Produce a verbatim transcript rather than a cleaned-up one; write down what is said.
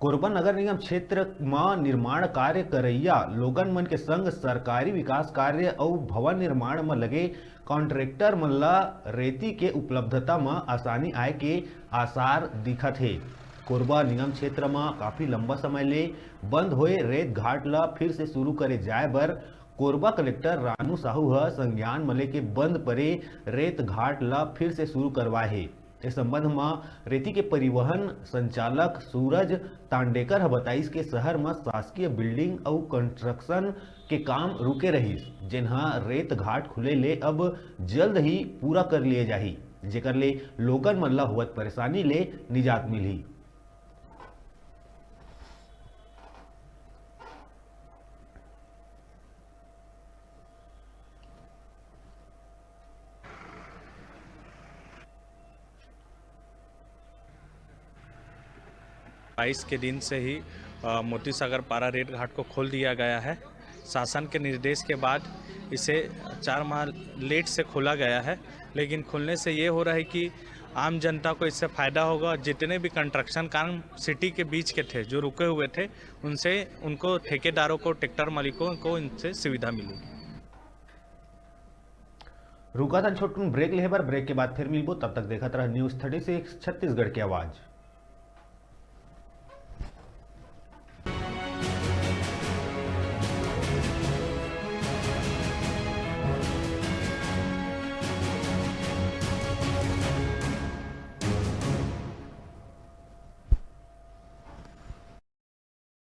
कोरबा नगर निगम क्षेत्र म निर्माण कार्य करइया लोगन मन के संग सरकारी विकास कार्य अउ भवन निर्माण म लगे कॉन्ट्रैक्टर मन ल रेती के उपलब्धता म आसानी आए के आसार दिखत हे। कोरबा निगम क्षेत्र म काफी लंबा समय ले बंद होए रेत घाट ल फिर से शुरू करे जाए बर कोरबा कलेक्टर रानू साहू ह संज्ञान म लेके बंद परे रेत घाट ल फिर से शुरू करवाए हे। इस संबंध म रेती के परिवहन संचालक सूरज तांडेकर ह बताइस के शहर म शासकीय बिल्डिंग अउ कंस्ट्रक्शन के काम रुके रहिस, जेन ह रेत घाट खुले ले अब जल्द ही पूरा कर लिए जाही, जेकर ले लोगन मन ल होवत परेशानी ले निजात मिलही। बाईस के दिन से ही, अ, मोती सागर पारा रेत घाट को खोल दिया गया है। शासन के निर्देश के बाद इसे चार माह लेट से खोला गया है, लेकिन खोलने से ये हो रहा है कि आम जनता को इससे फ़ायदा होगा। जितने भी कंस्ट्रक्शन काम सिटी के बीच के थे, जो रुके हुए थे, उनसे, उनको, ठेकेदारों को, ट्रैक्टर मालिकों को इनसे सुविधा मिलेगी। रुका था छोटकुन ब्रेक लेहे बर, ब्रेक के बाद फिर मिलबो। तब तक देखत रह न्यूज़ थर्टी सिक्स छत्तीसगढ़ की आवाज़।